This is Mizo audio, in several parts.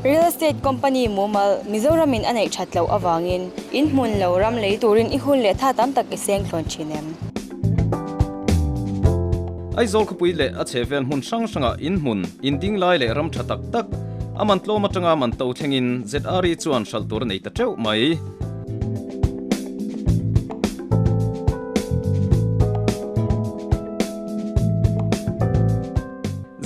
Real estate company mumal Mizoramin a neih that loh avangin in hmun lo ram lei turin i hun leh tha tam tak i seng thlawn thin em? Aizawl khawpui leh a chhehvel hmun hrang hrangah in hmun, in ding lai leh ram tha tak tak a man tlawm atanga man to thlengin ZRE chuan hralh tur a nei ta teuh mai.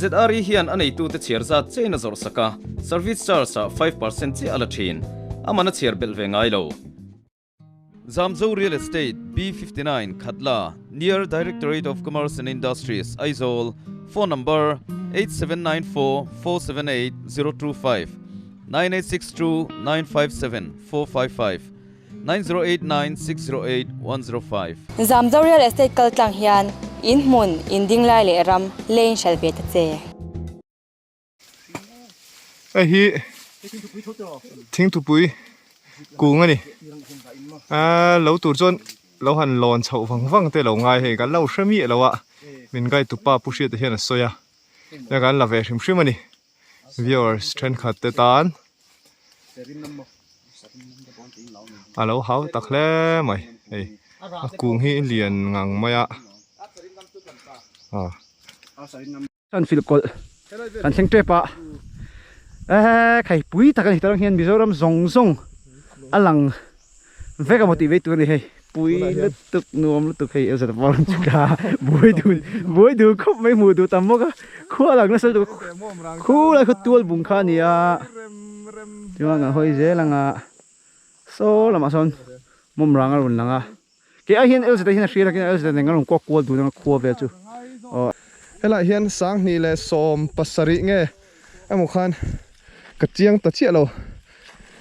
ZRE hian a neitute chhiar zat chein a zawrh sak a, service charge ah 5% chiah a la thin. A man a chhiar belh ve ngai lo. Zamzo Real Estate, B59, Khatla, near Directorate of Commerce and Industries, Aizawl, Phone number, 8794 478 025, 9862 957 455, 9089 608 105. Zamzo Real Estate kal tlang hian in hmun, in ding lai leh ram leiin hralh ve ta che. Hei hi thingthupui kung a ni aaa lo tur chuan lo han lawn chhoh vang vang te lo ngai hei kan lo hre miah lo a min guide tu pa pu hriata hian a sawi a hei kan la ve hrim hrim a ni viewers thenkhat te tan a lo hau tak hle mai hei a kung hi lian ngang mai a aw. An filh kawlh kan thleng tep a eee khai pui tak a ni tawh hian Mizoram zawng zawng a lang vek a maw tih mai tur a ni hei pui lutuk nuam lutuk hei elza te pawh a rawn chhuk a buai dun buai dun khawp mai hmuh duh tam bawk a khua lang nasa lutuk khu lai khaw tual bung kha a ni a chuan kan hawi zel ang a saw lamah sawn mawm rang a rawn lang a. Kei ai hian Elza te hian a hria lakin Elza nen kan rawn kuak kual dun anga khua vel chu aw. Helaiah hian sanghnih leh 70 nge emaw khan ka chiang ta chiah lo.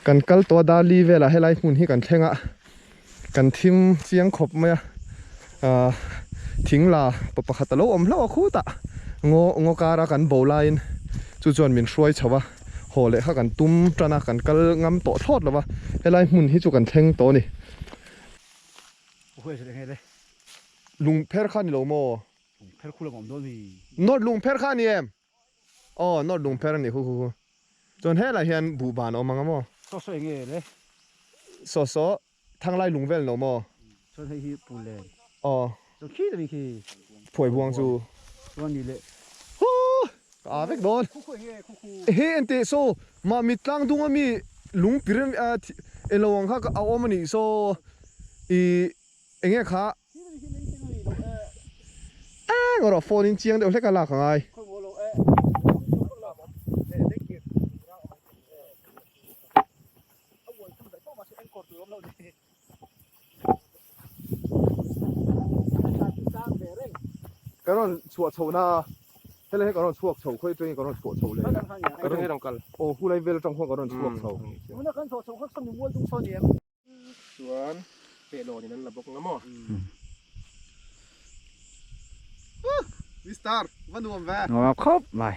Kan kal tawh a Dali velah helai hmun hi kan thleng a, kan thim chiang khawp mai a. Ahh thing la pa pakhat a lo awm hlauh a khutah ngaw ngaw kara kan bo laiin chu chuan min hruai chho a, haw leh kha kan tum tan a, kan kal ngam tawh thlawt lo va, helai hmun hi chu kan thleng tawh a ni. Lung pher kha ni lo maw? Lung pher khu lam awm dawn mi. Nawt lung pher kha a ni em? Aw nawt lung pher a ni hu hu hu. Chuan helai hian buhban a awm ang a maw? Saw saw eng nge le? Saw saw thanglai lung vel no maw? Chuan hei hi pul len. Aw. Chuan khi ta mi khi. Phuai buang chu. Chuan ni le. Hu! Ka aa vek dawn. Khu khu eng nge khu khu. Ehe enteh saw mah mit tlang dung a mi lung pir a eng lo ang kha a awm a nih saw i eng nge kha eng erawh phone in chiang deuh hlek a lak a ngai. Kan rawn chhuah chho na a, helai hi kan rawn chhuak chho khawi atangin kan rawn chhuah chho leh Kan rawn kal aw hulai vel atang khuan kan rawn chhuak chho. Tuna kan chhuah chho kha sawmi mual dung saw ni em? Chuan pehlawn in an la bawk nga maw? Mister, va nuam ve. Nuam khawp mai.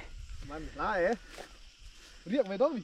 Man hla e. Riak ve dawn mi.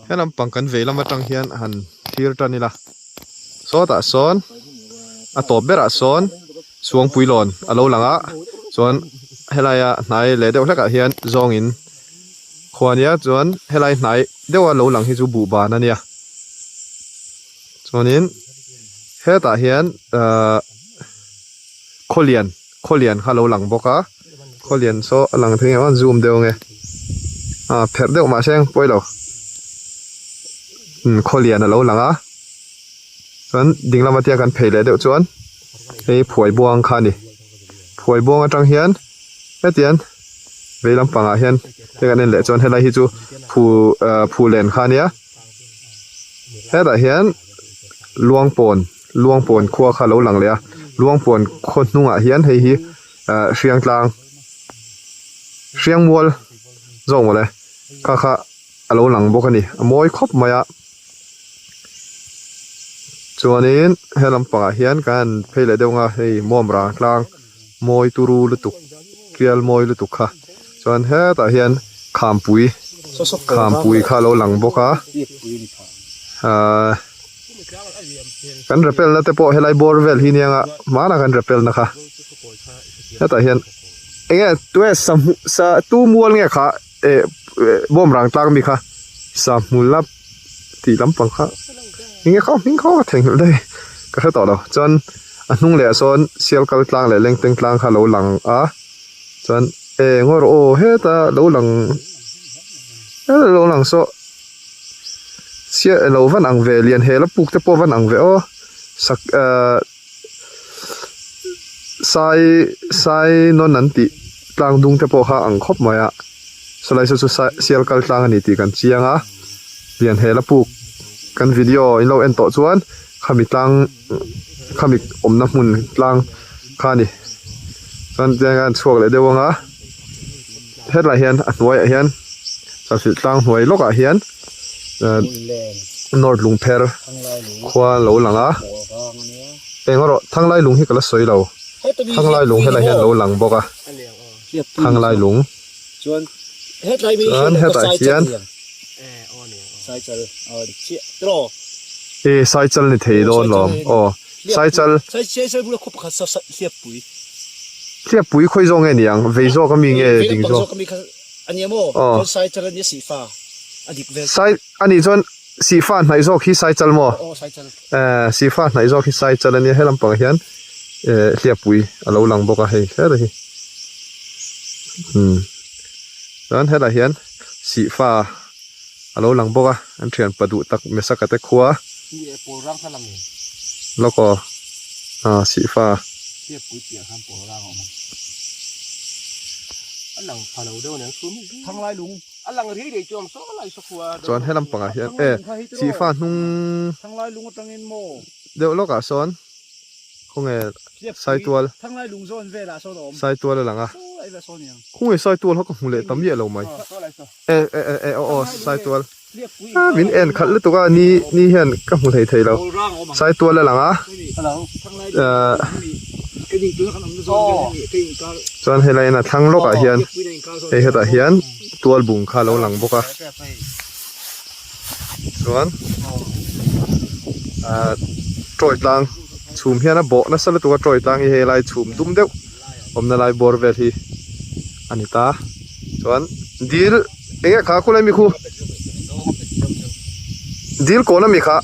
He lampang kan vei lam atang hian han thlir tan ila sawtah sawn a tawp berah sawn Suangpuilawn a lo lang a chuan helaia hnai leh deuh hlekah hian zawngin khua ania chuan helai hnai deuha lo lang hi chu buhban a nia chuanin hetah hian ahh khawlian khawlian kha a lo lang bawk a khawlian saw a lang thei ang a zoom deuh ange ah pherh deuh mahse ang pawi lo umm khawlian a lo lang a chuan ding lama tia kan phei leh deuh chuan hei phuai buang kha a ni phuai buang atang hian hetiang vei lampangah hian hei kan en leh chuan helai hi chu phu ah phulen kha a nia hetah hian luangpawn luangpawn khua kha a lo lang leh a luangpawn khaw hnungah hian hei hi ah hriangtlang hriangmual zawk mawle kha kha a lo lang bawk a ni a mawi khawp mai a chuanin he lampangah hian kan han phei leh deuh ang a hei mawmrang tlang mawi turu lutuk tial mawi lutuk kha chuan hetah hian khampui khampui kha a lo lang bawk a ahh kan repel na te pawh helai bawr vel hi nia hmanah kan repel na kha hetah hian enge tue sa sa tu mual nge kha eh bawmrang tlang mi kha sa hmul a tih lampang kha enge kha hming kha ka theihnghilh daih ka hre tawh lo chuan a hnung leh ah sawn sial kal tlang leh lengteng tlang kha a lo lang a chuan eh ngaw rawh aw heta lo lang heta lo lang saw chhiat elo van ang ve lian hel a puk te pawh van ang ve aw sak ahh sai sai nawn an tih tlang dung te pawh kha ang khawp mai a sawlai saw chu sai sial kal tlang a ni tih kan chiang a lian hel a puk kan video in lo en tawh chuan khami tlang khami awmna hmun tlang kha a ni chuan tiang hian a chhuak leh deuh ang a hetlai hian a hnuaiah hian chawhchilh tlang hnuai lawkah hian north lungpher khua a lo lang a eng erawh thanglai lung hi ka la sawi lo thanglai lung helai hian a lo lang bawk a thanglai lung chuan hetah hian e saichal ni thei dawn lawm aw saichal hliappui khawi zawk nge niang vei zawk ami nge ding zawk aw sai anih chuan sihfa hnaih zawk hi saichal maw eh sihfa hnaih zawk hi saichal ania he lampang ah hian eh hliappui a lo lang bawk a hei heta hi umm chuan hetah hian sihfa a lo lang bawk a an thian pa duh tak Mesaka te khua lawk aw ah sihfa chuan he lampangah hian e sihfa hnung deuh lawkah sawn. Khawnge Saitual Saitual a lang a Khawnge Saitual kha ka hmu leh ta miah lo mai e e e e aw aw Saitual a min en khalh lutuk a ni ni hian ka hmu thei thei lo Saitual a lang a ahh chuan helai in a thlang lawkah hian hei hetah hian tual bung kha a lo lang bawk a chuan ahh tawi tlang chhum hian a bawh nasa lutuk a tawi tlang hi helai chhum dum deuh awmna lai bawr vel hi a ni ta chuan dil eng nge kha khulai mi khu dil kawn ami kha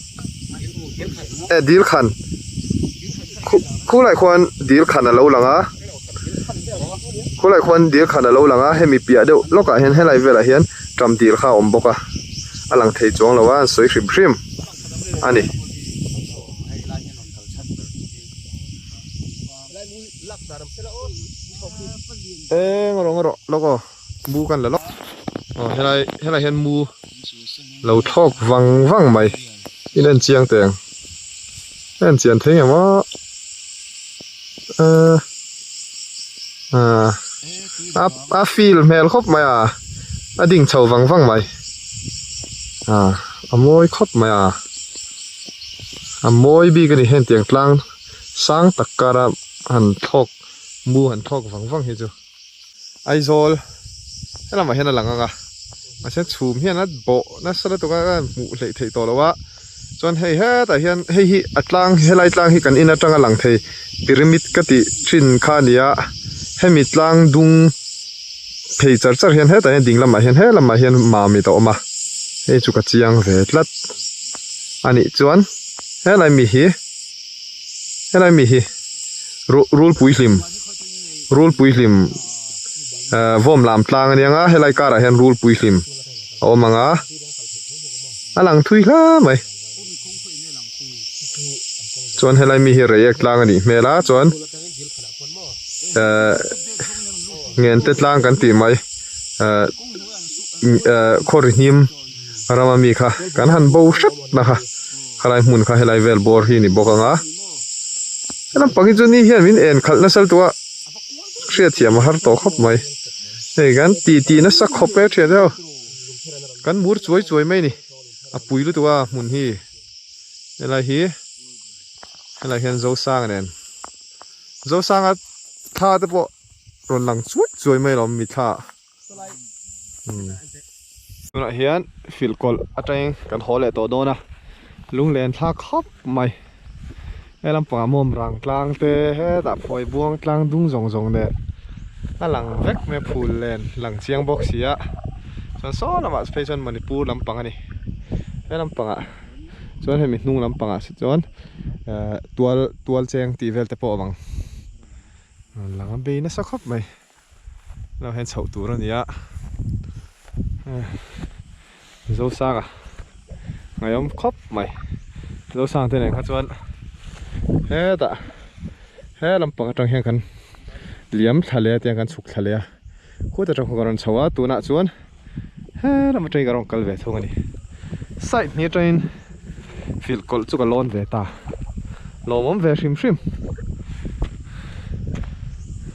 eh dil khan khu khulai khuan dil khan a lo lang a khulai khuan dil khan a lo lang a hemi piah deuh lawkah hian helai velah hian ṭam dil kha a awm bawk a a lang thei chuang lo a an sawi hrim hrim a ni. Eng rawng erawh lawk aw mu kan la lawk aw helai helai hian mu lo thlawk vang vang mai in en chiang teh ang a en chian thei ngem aw ahh ahh a a feel hmel khawp mai a a ding chho vang vang mai ah a mawi khawp mai a a mawi bik a ni heng tiang tlang sang tak kara han thlawk mu han thlawk vang vang hi chu Aizawl helamah hian a lang ang a. Mahse chhum hian a bawh nasa lutuk a a hmuh hleih theih tawh lo a chuan hei hetah hian hei hi a tlang helai tlang hi kan in atanga lang thei pyramid ka tih thin kha a ni a hemi tlang dung phei char char hian hetah hian ding lamah hian he lamah hian mamit a awm a hei chu ka chiang ve tlat a nih chuan helai mi hi helai mi hi ru rulpui hlim rulpui hlim ehh vawm lam tlang a nia helai karah hian rulpui hlim a awm ang a a lang thui hla mai chuan helai mi hi reiek tlang a nih hmel a chuan ehh ngen te tlang kan tih mai ehh ehh khawri hnim rama mi kha kan han bo hrep na kha khalai hmun kha helai vel bawr hi a ni bawk ang a helam pang hi chu ni hian min en khalh nasa lutuk a hriatthiam a har tawh khawp mai hei kan ti ti nasa khawp e thian deuh kan mur chuai chuai mai a ni a pui lutuk a hmun hi helai hi helai hian Zosanga nen Zosanga thla te pawh rawn lang chuai chuai mai alawm mitthla ah. Tunah hian filh kawlh atangin kan haw leh tawh dawn a, lunglen thlak khawp mai. He lampangah mawm rang tlang te hetah phawi buang tlang dung zawng zawng leh a lang vek mai a phul len lang chiang bawk si a. Chuan saw lamah phei chuan Manipur lampang a ni. He lampangah chuan hemi hnung lampangah chuan ehh tual tual cheng tih vel te pawh a awm ang. Lang a bei nasa khawp mai. Lo hian chhoh tur a ni a Zosanga ngaihawm khawp mai Zosanga te nen kha chuan hetah he lampang atang hian kan liam thla leh a tiang kan chhuk thla leh a khuta atang khaw ka rawn chho a tunah chuan he lam atangin ka rawn kal ve thung a ni side hnih atangin filh kawlh chu ka lawn ve ta lawmawm ve hrim hrim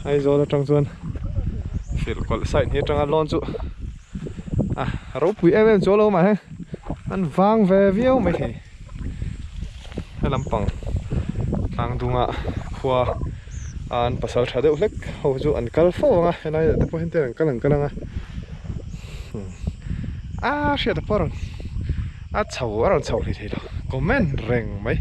Aizawl atang chuan filh kawlh side hnih atanga lawn chu a ropui em em chu a lo mah he an vang ve viau maithei he lampang tlang dunga khua an pasal tha deuh hlek ho chu an kal fo ang a helai ah te pawh hian an kal an kal ang a a hriat a pawh a rawn a chho a rawn chho hlei thei lo comment reng mai.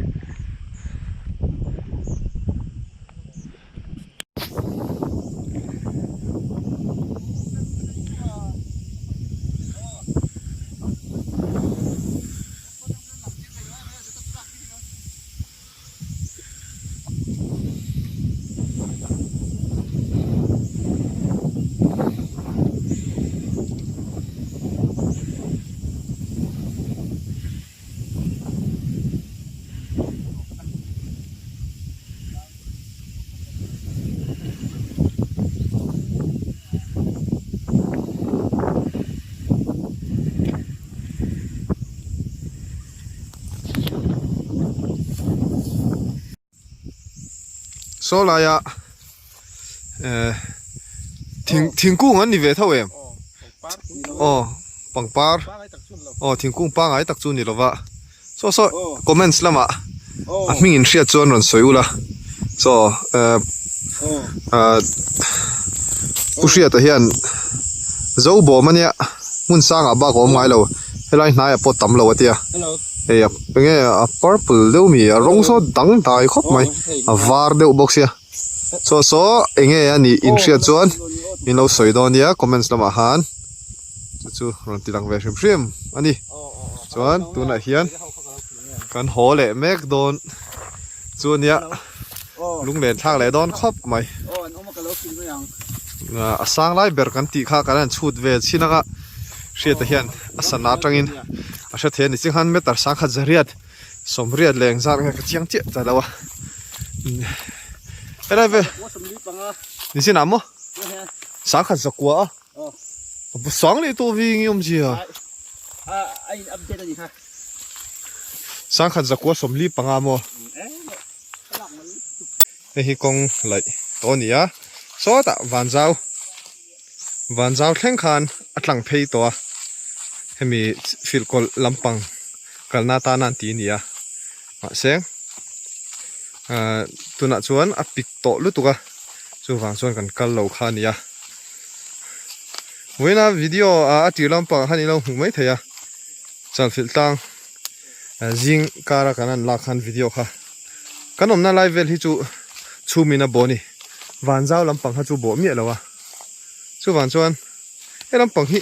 Saw laia eh thing thingkung an ni ve tho em aw pangpar aw thingkung pangai tak chu ni lova saw saw comments lamah a hming in hriat chuan rawn sawi ula chaw eh ah pu hriata hian zo bawm ania hmun sangah bak a awm ngai lo helai hnaiah pawh tam lo a tia hei a enge a purple deuh mi a rawng saw dang dai khawp mai a var deuh bawk sia chaw saw enge a nih in hriat chuan min lo sawi dawn nia comments lamah khan chu chu rawn ti lang ve hrim hrim a ni chuan tunah hian kan haw leh mek dawn chu ania lunglen thlak leh dawn khawp mai a sang lai ber kan tih kha kan han chhut ve chin anga hriata hian a sana atangin a hre thei a ni chinghan meter sangkhat zariat sawmriat leh engzat nge ka chiang chiah ta lo a helai vel ni chinah maw sangkhat zakua a. A sang leh tawh ve nge awmzia. A in update a ni kha. Sangkhat zakua 45 maw. Hei hi kawng laih tawh a ni a. Sawtah vanzau vanzau thleng khan a tlang phei tawh a. Hemi filhkawlh lampang kalna atana an ti a ni a. Mahse ahh tunah chuan a pik tawh lutuk a chuvang chuan kan kal lo kha a ni a. Vawiina video a tir lampang ah khan ilo hmuh mai thei a chalfilh tlang zing kara kan han lak khan video kha kan awmna lai vel hi chu chhum in a bawh a ni van zau lampang kha chu bawh miah lo a chuvang chuan he lampang hi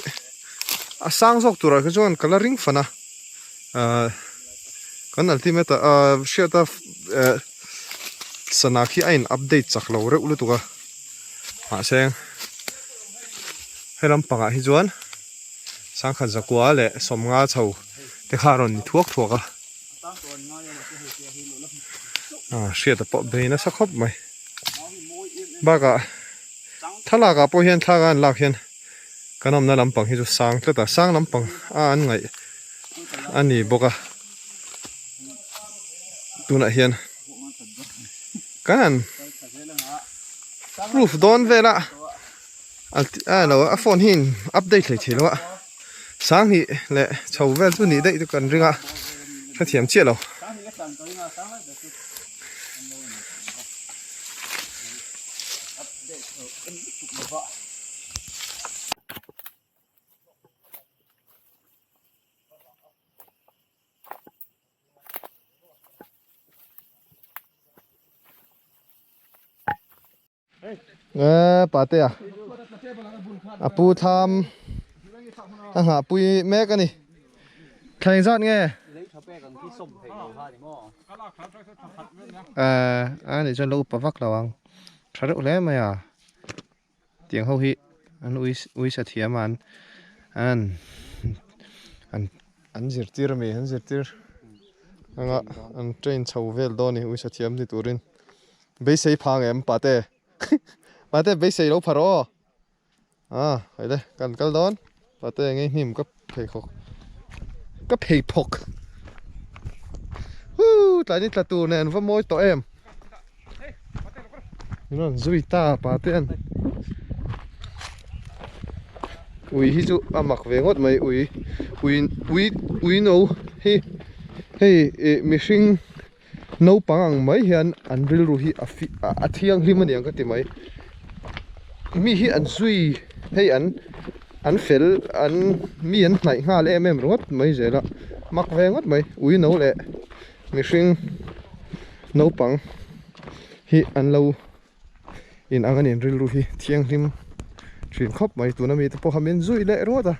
a sang zawk turah kha chuan ka la ring fan a ahh kan ultimate ah ahh hriata eh sana khi a in update chak lo reuh lutuk a mahse he lampangah hi chuan sangkhat zakua leh sawmnga chho te kha a rawn ni thuak thuak a ah hriata pawh bei nasa khawp mai bakah thlalak ah pawh hian thlalak a an lak hian kan awmna lampang hi chu sang tlat a sang lampang a an ngaih a ni bawk a tunah hian kan han proof dawn vel a a lo a phone hi in update hlei thei lo a sanghnih leh chho vel chu nih daih chu kan ring a hrethiam chiah lo. Eee Patea a pu thlam a nghah pui mek a ni thla engzat nge eee a nih chuan lo upa vak lo ang tha reuh hle mai a. Tiang ho hi an ui ui sa thiam a an an an an zirtir ami an zirtir anga an train chho vel dawn a ni ui sa thiam ni turin beisei phang em pate pate beisei lo pha rawh aw ah haile kan kal dawn pate enge hnim ka pheikhawk ka pheiphawk huu tlai ni tla tur nen va mawi tawh em. Min rawn zui ta pa te an ui hi chu a mak ve ngawt mai ui ui ui ui no hi hei ih mihring naupang ang mai hian an rilru hi a fi a thianghlim a niang ka ti mai mi hi an zui hei an an fel an mi an hnaih nghal em em ringawt mai zel a mak ve ngawt mai ui no leh mihring naupang hi an lo in ang a ni an rilru hi thianghlim thin khawp mai tuna mite pawh kha min zui leh ringawt a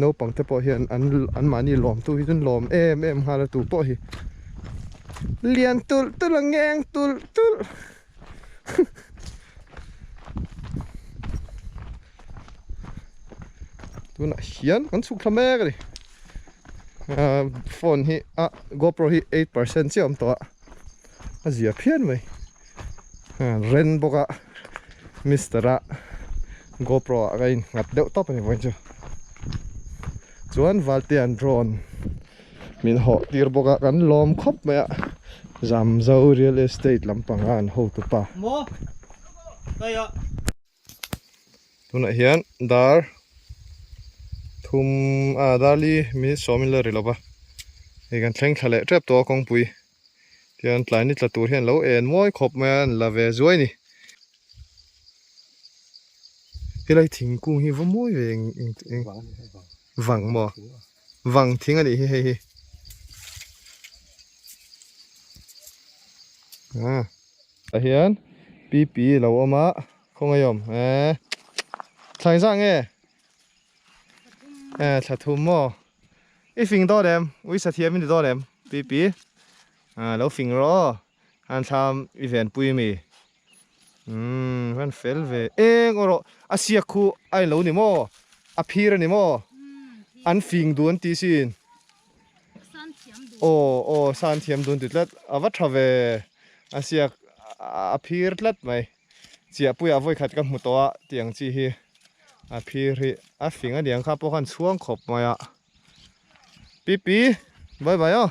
naupang te pawh hian an an mahni lawm tu hi chu an lawm em em nghal a tu pawh hi lian tulh tulh a ngeng tulh tulh tunah hian kan chhuk thla mek a ni. Ahh phone hi a gopro hi 8% chiah a awm tawh a a zia phian mai ren bawk a mister a gopro ah ka in nghat deuh tawp a ni vawiin chu chuan Valtea'n drone min hawh tir bawk a kan lawm khawp mai a Zamzo real estate lampang a an hotu pa Tunah hian dar thum ah dar li minute sawm in la ri lova hei kan thleng thla leh tep tawh a kawngpui tihian tlai ni tla tur hian lo en mawi khawp mai a an la ve zuai a ni. Helai thingkung hi va mawi ve eng eng eng vang maw vang thing a nih hi hei hi ah. Tah hian pipi a lo awm a khawngaih awm eee thla engzah nge eh thla thum maw i fing dawn em ui sa thiam i ni dawn em pipi ah lo fing rawh aw an thlam i ven pui mi umm han fel ve eng aw rawh a siak khu a in lo ni maw a phir a ni maw an fing dun an tih sin. Aw aw san thiam dun ti tlat a va tha ve a siak a phir tlat mai chiahpuiah vawi khat ka hmu tawh a tiang chi hi a phir hi a fing a niang kha pawh khan chhuang khawp mai a pipi bye bye aw.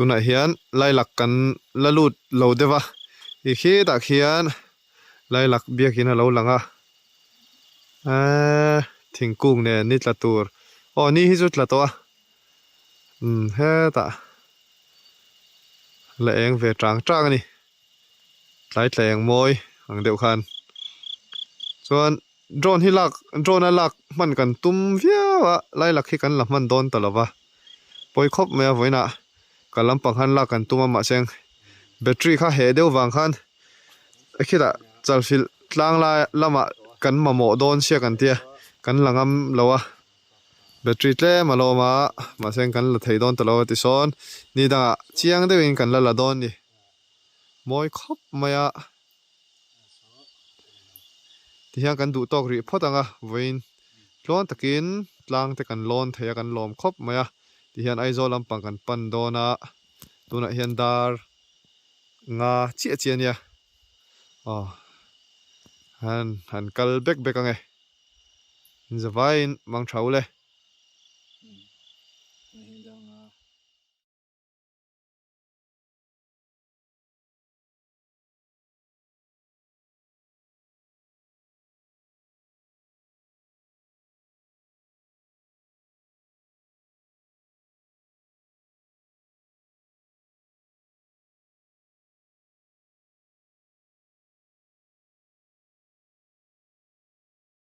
Tunah hian lailak kan la lut lo deuh a, ih khitah khian lailak biakin a lo lang a, eee thingkung nen ni tla tur aw ni hi chu tla tawh a, umm hetah la eng ve tang tang a ni, tlai tla eng mawi ang deuh khan chuan. Drone hi lak drone a lak hman kan tum viau a lailak hi kan la hman dawn ta lova pawi khawp mai a vawiinah ka lampang khan lak kan tum a mahse battery kha heh deuh vang khan khitah chalfilh tlang lai lamah kan mamawh dawn sia kan tia kan la ngam lo a battery tlem a lawm a mahse kan la thei dawn ta lo a tisawn ni dangah chiang deuhin kan la la dawn ni mawi khawp mai a. Tihian kan duh tawk rih phawt ang a, vawiin tluang takin tlang te kan lawn thei a, kan lawm khawp mai a, tihian Aizawl lampang kan pan dawn a, tunah hian dar nga chiah chiah a nia, aw han han kal bek bek ang e, in zavaiin mang tha ule.